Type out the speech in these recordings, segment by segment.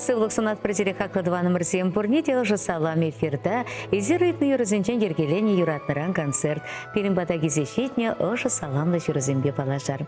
Сывлӑх сунатпӑр сире хаклӑ тӑванӑмӑрсем. Пурне те ӑшӑ салам эфирта. Эсир ыйтнӑ юрӑсенчен йӗркеленӗ юратнӑран концерт. Пирӗн пата килсе ҫитнӗ ӑшӑ саламлӑ ҫырусемпе паллашар.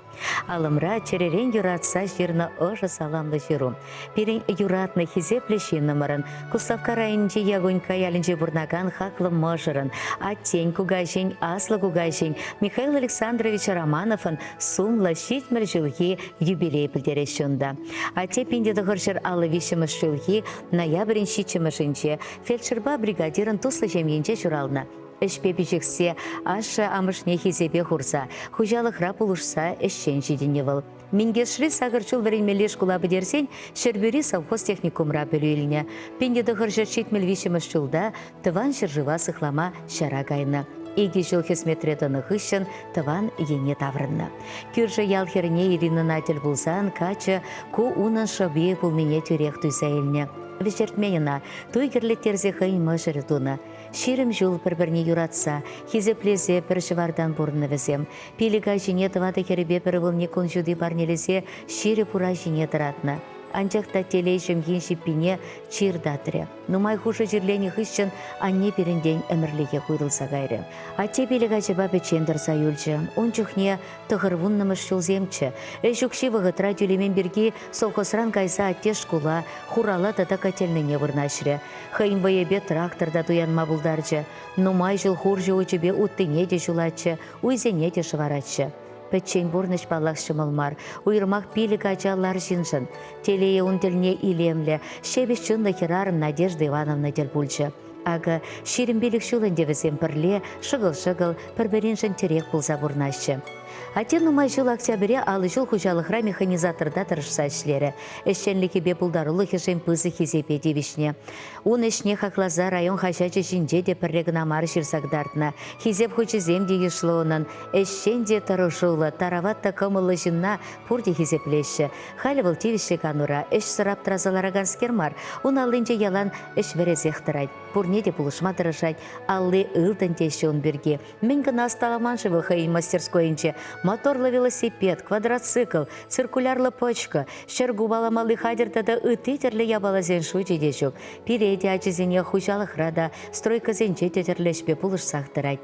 Алӑмра чӗререн юратса ҫырнӑ ӑшӑ саламлӑ ҫыру. Пирӗн юратнӑ хисеплӗ ҫыннӑмӑрӑн, Куславкка районӗнчи Ягунька ялӗнче пурӑнакан хаклӑ мӑшӑрӑн, аттен, кукаҫин, аслӑ кукаҫин Михаил Александрович Романовӑн сумлӑ 70 ҫулхи юбилей пӗлтереҫҫӗ унта. Атте 1953 ҫулхи ноябрӗн ҫиччӗмӗшӗнче фельдшерпа бригадирӑн туслӑ ҫемйинче ҫуралнӑ. Ӗҫпе пиҫӗхсе, ашшӗ-амӑшне хисепе хурса, хуҫалӑхра пулӑшса ӗҫчен ҫитӗннӗ вӑл. Минкӗшри сакӑр ҫул вӗренмелли шкула пӗтерсен Ҫӗрпӳри совхоз техникумра пӗлӳ илнӗ. 1973 ҫулта Тӑван ҫӗршыва сыхлама ҫара кайнӑ. Икӗ ҫул хӗсметре тӑнӑ хыҫҫӑн тӑван ене таврӑннӑ. Кӳршӗ ял хӗрне Иринӑна тӗл пулсан каччӑ ку унӑн шӑпи пулнине тӳрех туйса илнӗ. Вӗҫертмен ӑна, туй кӗрлеттерсе хӑйӗн мӑшӑрӗ тунӑ. 20 ҫул пӗр-пӗрне юратса, хисеплесе пӗр ҫӑвартан пурӑннӑ вӗсем. Пилӗк ачине тӑватӑ хӗрӗпе пӗр ывӑлне кун ҫути парнелесе ҫирӗп ура ҫине тӑратнӑ. Анчах та телей ҫӑмхин ҫиппине чир татрӗ. Нумай хушӑ чирленӗ хыҫҫӑн анне пирӗнтен ӗмӗрлӗхех уйрӑлса кайрӗ. Атте пилӗк ачапа пӗччен тӑрса юлчӗ. Ун чухне тӑхӑрвуннӑмӗш ҫулсемччӗ. Ӗҫ укҫи вӑхӑтра тӳлемен пирки совхозран кайса атте шкула, хурала тата котельнӑйне вырнаҫрӗ. Хӑйӗн вӑйӗпе трактор та туянма пултарчӗ. Нумай ҫул хурҫӑ учӗпе уттине те ҫулатчӗ, уйсене те шӑваратчӗ. Пӗччен пурнӑҫ, паллах, ҫӑмӑл мар. Уйрӑмах пилӗк ачаллӑ арҫыншӑн. Телее ун тӗлне илемлӗ, ҫепӗҫ чунлӑ хӗрарӑм Надежда Ивановна тӗл пулчӗ. Акӑ, 25 ҫул ӗнтӗ вӗсем пӗрле шӑкӑл-шӑкӑл, пӗр-пӗриншӗн тӗрек пулса пурӑнаҫҫӗ. Атте нумай ҫул октябре 50 ҫул хуҫалӑхра механизаторта тӑрӑшса ӗҫлерӗ. Ӗҫченлӗхӗпе пултарулӑхӗшӗн пысӑк хисепе тивӗҫнӗ. Ун ӗҫне хакласа район хаҫачӗ ҫинче те пӗрре кӑна мар ҫырса кӑтартнӑ. Хисеп хучӗсем те йышлӑ унӑн. Ӗҫчен те тӑрӑшуллӑ, тарават та кӑмӑллӑ ҫынна пурте хисеплеҫҫӗ. Халӗ вӑл тивӗҫлӗ канура, ӗҫсӗр аптраса лараканскер мар. Ун аллинче ялан ӗҫ вӗресех тӑрать. Пурне те пулӑшма тӑрӑшать. Алли ылтӑн теҫҫӗ ун пирки. Мӗн кӑна ӑсталаман-ши вӑл хӑйӗн мастерскойӗнче? Моторлӑ велосипед, квадроцикл, циркулярлӑ пӑчкӑ, ҫӗр купаламалли хатӗр тата ытти тӗрлӗ япаласен шучӗ те ҫук. Пире те, ачисене хуҫалӑхра та, стройкӑсенче те тӗрлӗ ӗҫпе пулӑшсах тӑрать.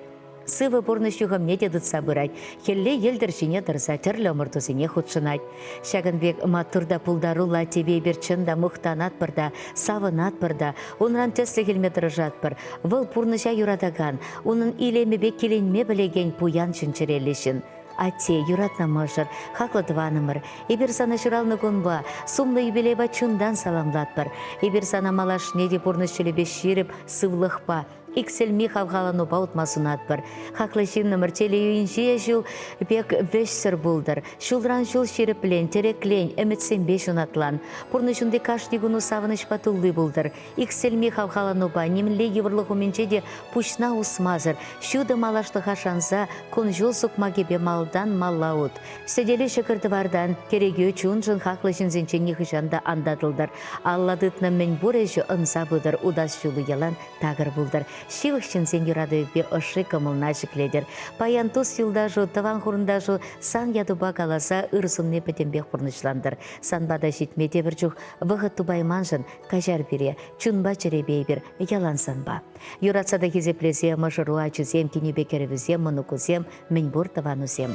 Сывӑ пурнӑҫ юхӑмне те тытса пырать, хӗлле йӗлтӗр ҫине тӑрса тӗрлӗ ӑмӑртусене хутшӑнать. Ҫакӑн пек маттур та пултаруллӑ аттепе эпир чӑн та мухтанатпӑр та, савӑнатпӑр та, унран тӗслӗх илме тӑрӑшатпӑр. Вӑл пурнӑҫа юратакан, унӑн илемӗпе киленме пӗлекен пуян чун-чӗреллӗ ҫын. Атте, юратнӑ мӑшӑр, хаклӑ тӑванӑмӑр, эпир сана ҫуралнӑ кунпа, сумлӑ юбилейпа чунтан саламлатпӑр. Эпир сана малашне те пурнӑҫ ҫулӗпе ҫирӗп сывлӑхпа, иксӗлми хавхаланупа утма сунатпӑр. Хаклӑ ҫыннӑмӑр, телейӗнче ҫул пек вӗҫсӗр пултӑр. Ҫулран ҫул ҫирӗплен, тӗреклен, ӗмӗтсемпе ҫунатлан. Пурнӑҫунти кашни куну савӑнӑҫпа тулли пултӑр. Иксӗлми хавхаланупа нимӗнле йывӑрлӑх умӗнче те пуҫна усмасӑр, ҫутӑ малашлӑха шанса кун-ҫул сукмакӗпе малтан малла ут. Сӗтеле ҫӑкӑр-тӑвартан, кӗрекӳ чуншӑн хаклӑ ҫынсенчен нихӑҫан та ан татӑлтӑр. Алла тытнӑ мӗнпур ӗҫӗ ӑнса пытӑр, утас ҫулу ялан такӑр пултӑр. Ҫывӑх ҫынсен юратӑвӗпе ӑшши кӑмӑлна ҫӗклетӗр. Паян тус-юлташу, тӑван-хурӑнташу сан ятупа каласа ыр сунни пӗтӗмпех пурнӑҫлантӑр. Сан пата ҫитме тепӗр чух вӑхӑт тупайманшӑн каҫар пире, чунпа-чӗрепе эпир ялан санпа. Юратса та хисеплесе мӑшӑру ачусем, кинӗпе кӗрӗвӗсем, мӑнукусем, мӗнпур тӑванусем.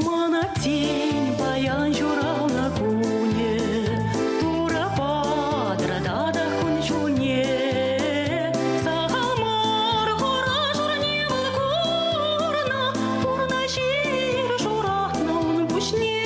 Мана тин паян ҫуралнӑ кунӗ, Турӑ патӑр тата кун-ҫулне. Сахал мар хура-шурне вӑл курнӑ, Пурнӑҫ ир шуратнӑ ун пуҫне.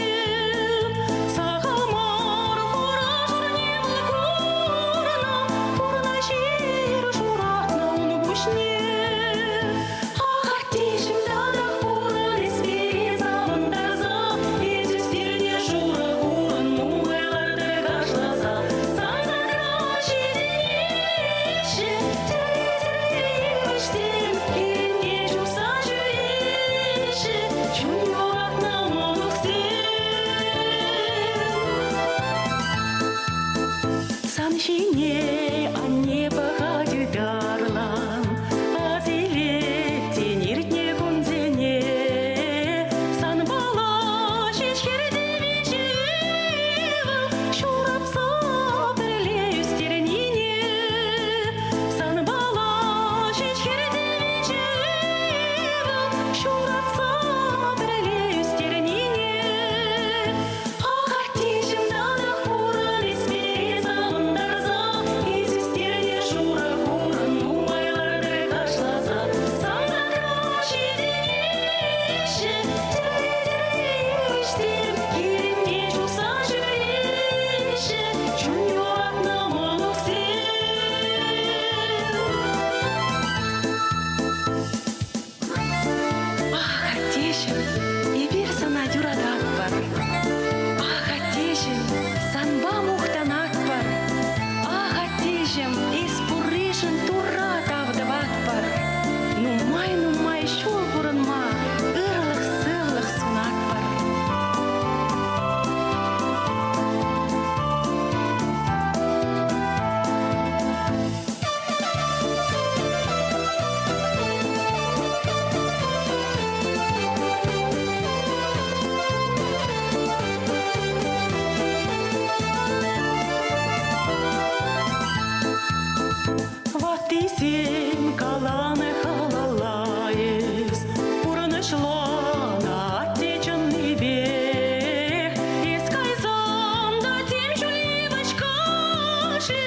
Ваттисем каланӑ халала эс, Пурнӑҫланӑ атте чӑннипех. Эс кайсан та тем чуль йывӑҫ кашӗ,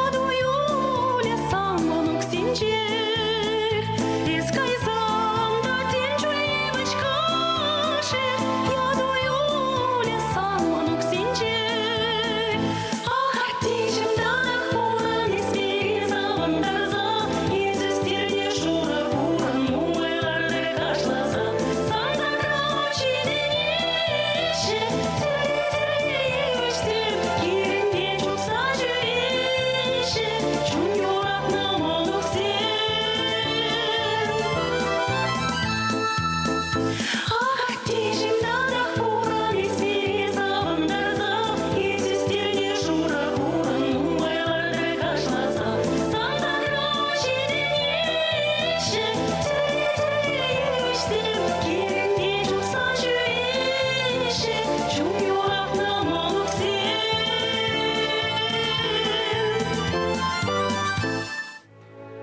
Яту юлӗ сан мӑнуксенчех. Эс кайсан та тем чуль йывӑҫ кашӗ, Яту юлӗ сан мӑнуксенчех. Ах, аттеҫӗм, татах пурӑн эс пире савӑнтарса, Эс ӳстернӗ шурӑ хурӑн нумай лартӑр кашласа. Сан садра ҫитӗнеҫҫӗ тӗрлӗ-тӗрлӗ йывӑҫсем, Пирӗнпе чупса ҫӳреҫҫӗ чун юратнӑ мӑнуксем. Ах, аттеҫӗм, татах пурӑн эс пире савӑнтарса, Эс ӳстернӗ шурӑ хурӑн нумай лартӑр кашласа. Сан садра ҫитӗнеҫҫӗ тӗрлӗ-тӗрлӗ йывӑҫсем, Пирӗнпе чупса ҫӳреҫҫӗ чун юратнӑ мӑнуксем.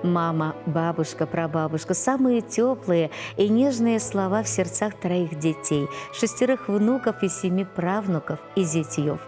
Мама, бабушка, прабабушка – самые теплые и нежные слова в сердцах троих детей, шестерых внуков и семи правнуков и зятьев.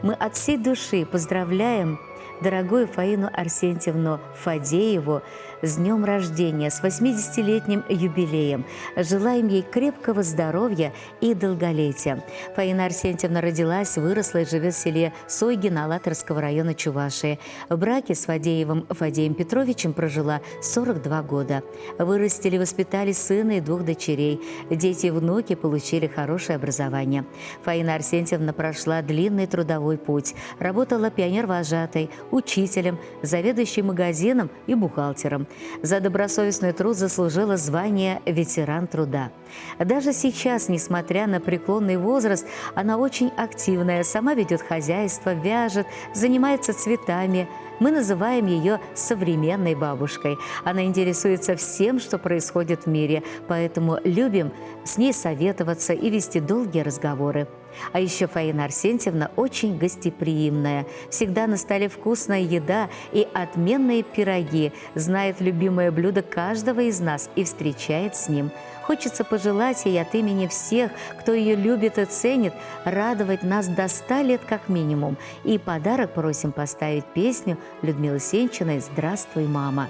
Мы от всей души поздравляем дорогую Фаину Арсентьевну Фадееву с днем рождения, с 80-летним юбилеем. Желаем ей крепкого здоровья и долголетия. Фаина Арсентьевна родилась, выросла и живет в селе Сойгино Алатырского района Чувашии. В браке с Фадеевым Фадеем Петровичем прожила 42 года. Вырастили, воспитали сына и двух дочерей. Дети и внуки получили хорошее образование. Фаина Арсентьевна прошла длинный трудовой путь. Работала пионер-вожатой, учителем, заведующей магазином и бухгалтером. За добросовестный труд заслужила звание «Ветеран труда». Даже сейчас, несмотря на преклонный возраст, она очень активная, сама ведет хозяйство, вяжет, занимается цветами. Мы называем ее современной бабушкой. Она интересуется всем, что происходит в мире, поэтому любим с ней советоваться и вести долгие разговоры. А еще Фаина Арсентьевна очень гостеприимная. Всегда на столе вкусная еда и отменные пироги. Знает любимое блюдо каждого из нас и встречает с ним. Хочется пожелать ей от имени всех, кто ее любит и ценит, радовать нас до 100 лет как минимум. И подарок просим поставить песню Людмилы Сенчиной «Здравствуй, мама».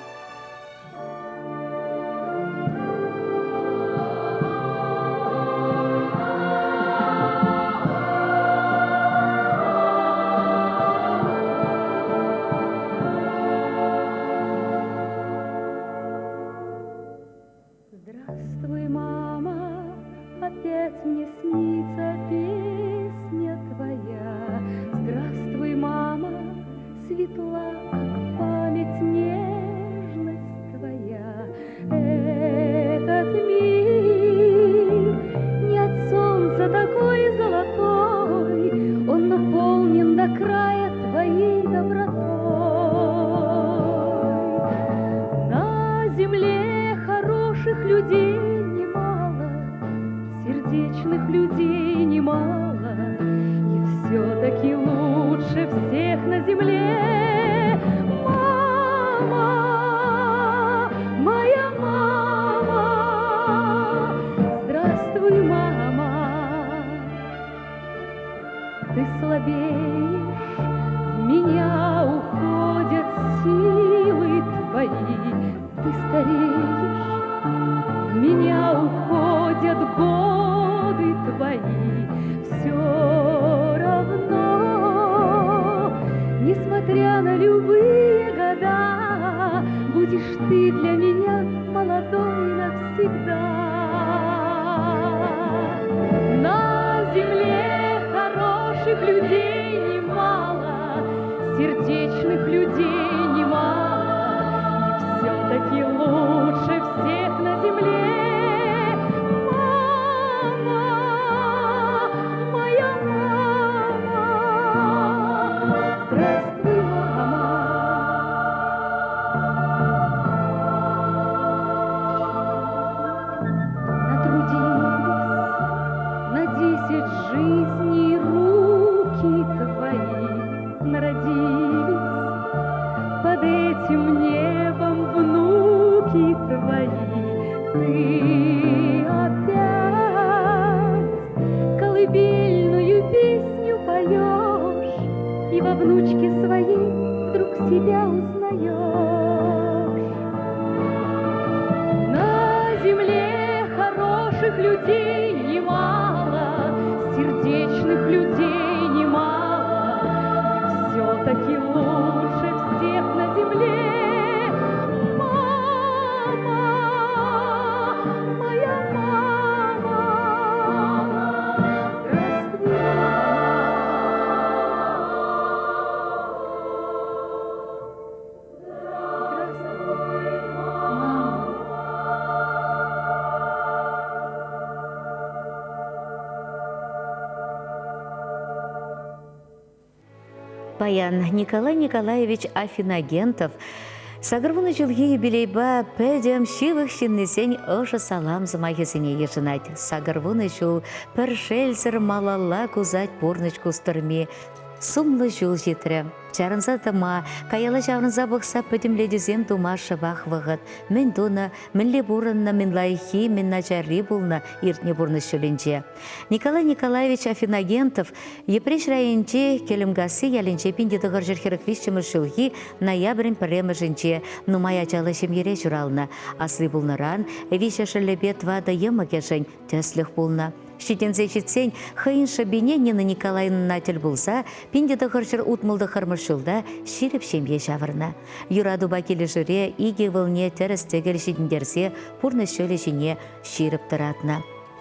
Здравствуй, мама, опять мне снится песня твоя. Здравствуй, мама, светла, как память нежность твоя. Этот мир не от солнца такой золотой, он наполнен до края твоей добротой. На земле хороших людей немало, сердечных людей немало, и все-таки лучше всех на земле мама, моя мама. Здравствуй, мама, ты слабеешь, в меня уходят силы твои, ты стареешь, в меня уходят годы твои. Все равно, несмотря на любые года, будешь ты для меня молодой навсегда. На земле хороших людей немало, сердечных людей немало, и все-таки лучше всех на земле мама, моя мама. Здравствуй, мама. Натрудились на 10 жизней руки твои, народились под этим небом. Ты опять колыбельную песню поешь И во внучке своей вдруг себя узнаешь. На земле хороших людей немало, Сердечных людей немало, И все-таки лучше всех на земле Мама, моя мама. Здравствуй, мама. Здравствуй, мама. Паян Николай Николаевич Афиногентов сакӑрвунӑ ҫулхи юбилейпа пӗтӗм ҫывӑх ҫыннисен ӑшӑ салам сӑмахӗсене йышӑнать. Сакӑрвунӑ ҫул пӗр шелсӗр малалла кусать пурнӑҫ кустӑрми. Сумлӑ ҫул ҫитрӗ. Чарӑнса тӑма, каялла ҫаврӑнса пӑхса пӗтӗмлетӳсем тума шӑпах вӑхӑт. Мӗн тунӑ, мӗнле пурӑннӑ, мӗн лайӑххи, мӗн начарри пулнӑ иртнӗ пурнӑҫ ҫулӗнче. Николай Николаевич Афиногентов Йӗпреҫ районӗнчи Кӗлӗмкасси ялӗнче 1943 ҫулхи ноябрӗн пӗрремӗшӗнче нумай ачаллӑ ҫемьере ҫуралнӑ. Асли пулнӑран виҫӗ шӑллӗпе тӑватӑ йӑмӑкӗшӗн тӗслӗх пулнӑ. Ҫитӗнсе ҫитсен хӑйӗн шӑпине Нина Николаевнӑна тӗл пулса 1969 ҫулта ҫирӗп ҫемье ҫавӑрнӑ. Юратупа килӗшӳре икӗ ывӑлне тӗрӗс-тӗкел ҫитӗнтерсе пурнӑҫ ҫулӗ ҫине ҫирӗп тӑратнӑ.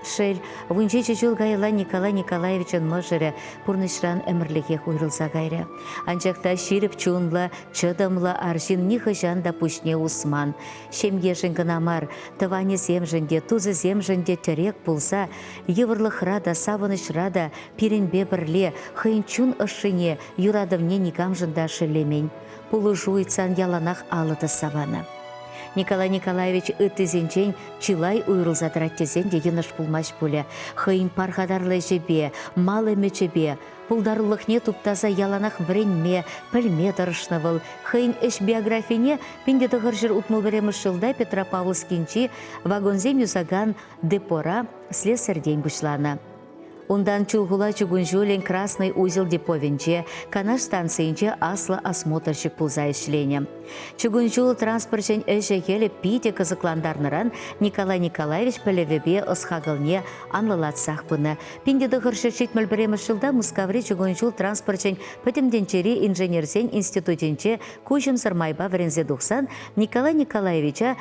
Шел, вунҫичӗ ҫул каялла Николай Николаевичӑн мӑшӑрӗ пурнӑҫран ӗмӗрлӗхех уйрӑлса кайрӗ. Анчах та ҫирӗп чунлӑ, чӑтӑмлӑ арҫын нихӑҫан та пуҫне усман. Ҫемьешӗн кӑна мар, тӑванӗсемшӗн те, тусӗсемшӗн те тӗрек пулса, йывӑрлӑхра та, савӑнӑҫра та пирӗнпе пӗрле хӑйӗн чун ӑшшине, юратӑвне никамшӑн та шеллемен. Пулӑшу ыйтсан яланах алӑ тӑсса панӑ. Николай Николаевич ыттисенчен чылай уйрӑлса тӑрать тесен те йӑнӑш пулмасть пулӗ. Хӑйӗн пархатарлӑ ӗҫӗпе, мал ӗмӗчӗпе, пултарулӑхне туптаса яланах вӗренме, пӗлме тӑрӑшнӑ вӑл. Хӑйӗн ӗҫ биографине 1961 ҫулта Петропавловскинчи вагонсем юсакан депора слесарьтен пуҫланӑ. Унтан Чулхула чукун ҫулӗн Красный узел деповӗнче, Канаш станцийӗнче аслӑ осмотрщик пулса ӗҫленӗ. Чукун ҫул транспорчӗн ӗҫӗ-хӗлӗ питӗ кӑсӑклантарнӑран Николай Николаевич пӗлӗвӗпе ӑс-хакӑлне анлӑлатсах пынӑ. 1971 ҫулта Мускаври чукун ҫул транспорчӗн Пӗтӗм тӗнчери инженерсен институтӗнче куҫӑмсӑр майпа вӗренсе тухсан Николай Николаевича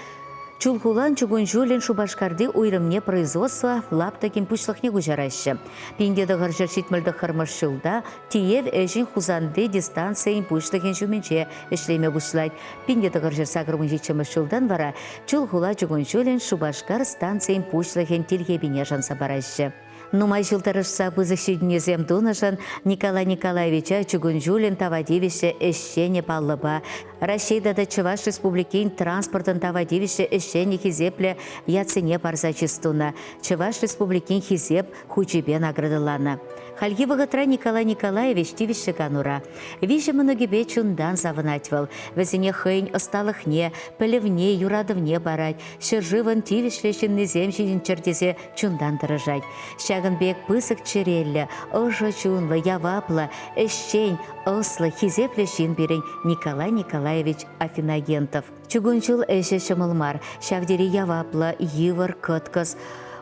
Чулхулан чукун ҫулӗн Шупашкарти уйрӑмне производство лаптӑкӗн пуҫлӑхне куҫараҫҫӗ. 1979 ҫулта тиев ӗҫӗн Хусанти дистанцийӗн пуҫлӑхӗн ҫумӗнче ӗҫлеме пуҫлать. 1987 ҫултан вара Чулхула чукун ҫулӗн Шупашкар станцийӗн пуҫлӑхӗн тилхепине шанса параҫҫӗ. Нумай ҫул тӑрӑшса пысӑк ҫитӗнӳсем тунӑшӑн Николай Николаевича чукун ҫулӗн тава тивӗҫлӗ ӗҫченӗ паллӑпа Раҫҫей тата Чӑваш Республикин транспортӑн тава тивӗҫлӗ ӗҫченӗ хисеплӗ ятсене парса чыс тунӑ, Чӑваш Республикин Хисеп хучӗпе наградӑланӑ. Хальхи вӑхӑтра Николай Николаевич тивӗҫлӗ канура. Виҫӗ мӑнукӗпе чунтан савӑнать вӑл. Вӗсене хӑйӗн ӑсталӑхне, пӗлӗвне, юратӑвне парать, ҫӗршывӑн тивӗҫлӗ ҫыннисем ҫитӗнччӗр тесе чунтан тӑрӑшать. Ҫакӑн пек пысӑк чӗреллӗ, ӑшӑ чунлӑ, яваплӑ, ӗҫчен, ӑслӑ, хисеплӗ ҫын пирӗн Николай Николаевич Афиногентов. Чукун ҫул ӗҫӗ ҫӑмӑл мар, ҫав тери яваплӑ, йывӑр, кӑткӑс.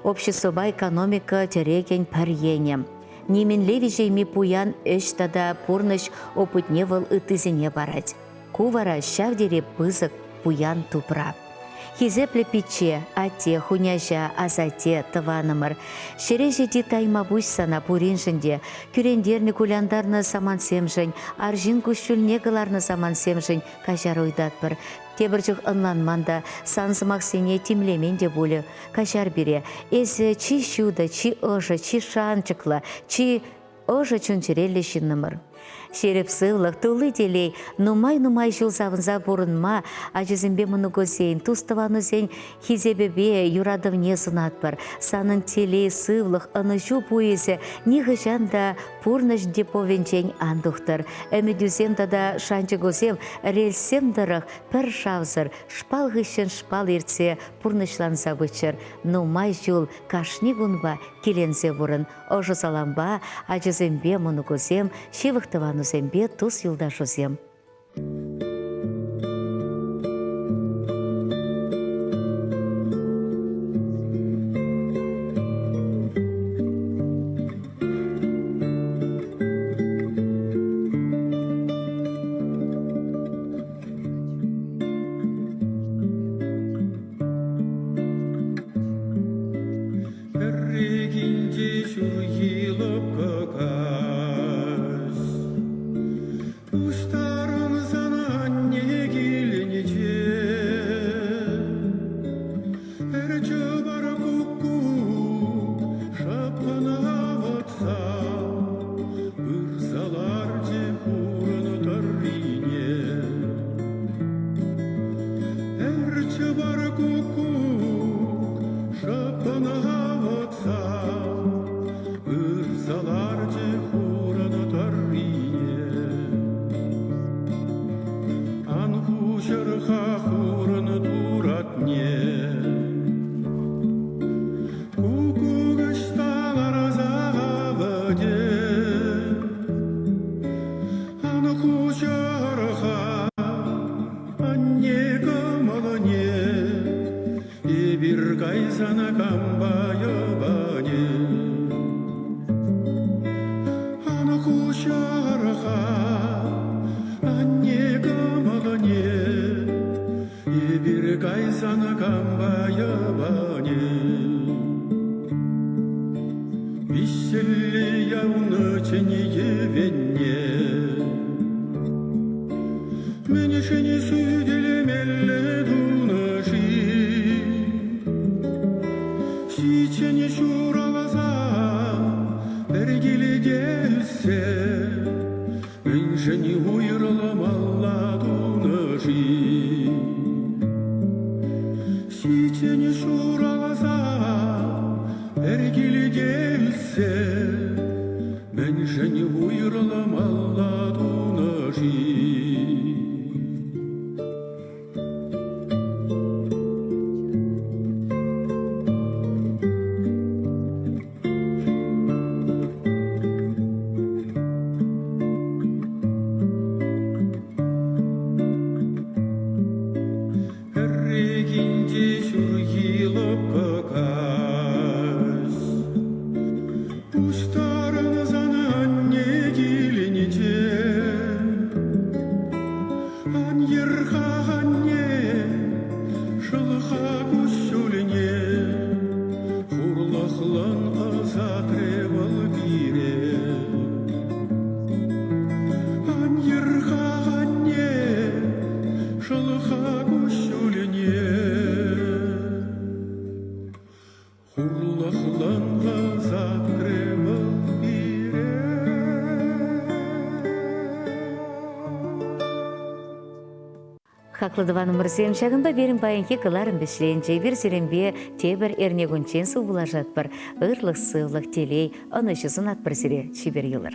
Обществӑпа экономика тӗрекӗн пӗр енӗ. Нимӗнле виҫейми пуян ӗҫ тата пурнӑҫ опытне вӑл ыттисене парать. Ку вара ҫав тери пысӑк пуян тупра. Хисеплӗ пичче, атте, хуняҫа, асатте, тӑванӑмӑр, ҫӗре ҫити тайма пуҫ сана пуриншӗн те, кӳрентернӗ-кулянтарнӑ самантсемшӗн, арҫын куҫҫульне кӑларнӑ самантсемшӗн каҫару ыйтатпӑр. Тепӗр чух ӑнланман та, сан сӑмахсене тимлемен те пулӗ. Каҫар пире. Эсӗ чи ҫутӑ, чи ӑшӑ, чи шанчӑклӑ, чи ӑшӑ чун-чӗреллӗ ҫыннӑмӑр. Ҫирӗп сывлӑх, тулли телей, нумай-нумай ҫул савӑнса пурӑнма ачасемпе мӑнукусен, тус-тӑванусен хисепӗпе юратӑвне сунатпӑр. Санӑн телей, сывлӑх, ӑнӑҫу пуйӑсӗ нихӑҫан та пурнӑҫ деповӗнчен ан тухтӑр. Ӗмӗтӳсем тата шанчӑкусем рельссем тӑрӑх пӗр шавсӑр, шпал хыҫҫӑн шпал иртсе пурнӑҫланса пыччӑр. Нумай ҫул кашни кунпа киленсе пурӑн. Ӑшӑ салампа ачасемпе мӑнукусем, ҫывӑх тӑванусемпе тус-юлташусем. Пӗррехинче ҫурхи лӑпкӑ каҫ Пуҫтарӑнсан анне килӗнче Пӗр чӑпар куккук шӑппӑн авӑтса Пырса ларчӗ хурӑн тӑррине. Пӗр чӑпар куккук шӑппӑн авӑтса Пырса ларчӗ хурӑн тӑррине. Ан хуҫӑр-ха хурӑн туратне, Куккук ӑҫта ларса авӑтӗ? Ан хуҫӑр-ха анне кӑмӑлне, Эпир кайсан кампа йӑпанӗ? Ан хуҫӑр-ха анне кӑмӑлне, Эпир кайсан кампа йӑпанӗ? Виҫҫӗлле явнӑ чӗн йӗвенне Мӗншӗн сӳтӗлмелле тунӑ-ши? Ҫиччӗн ҫуралса пӗр килте ӳссе Мӗншӗн уйрӑлмалла тунӑ-ши? Ҫиччӗн ҫуралса пӗр килте ӳссе Мӗншӗн уйрӑлмалла тунӑ-ши? Пӗррехинче ҫурхи лӑпкӑ каҫ Пуҫтарӑнсан анне килӗнче Ан йӗр-ха, анне, шӑл-ха куҫҫульне, Хурлӑхлӑн ӑсатрӗ вӑл пире. Ан йӗр-ха, анне, шӑл-ха куҫҫульне, Хурлӑхлӑн ӑсатрӗ вӑл пире. Хаклӑ тӑванӑмӑрсем, ҫакӑнпа пирӗн паянхи кӑларӑм вӗҫленчӗ. Эпир сирӗнпе тепӗр эрнекунччен сывпуллашатпӑр. Ырлӑх-сывлӑх, телей, ӑнӑҫу сунатпӑр сире. Чипер юлӑр.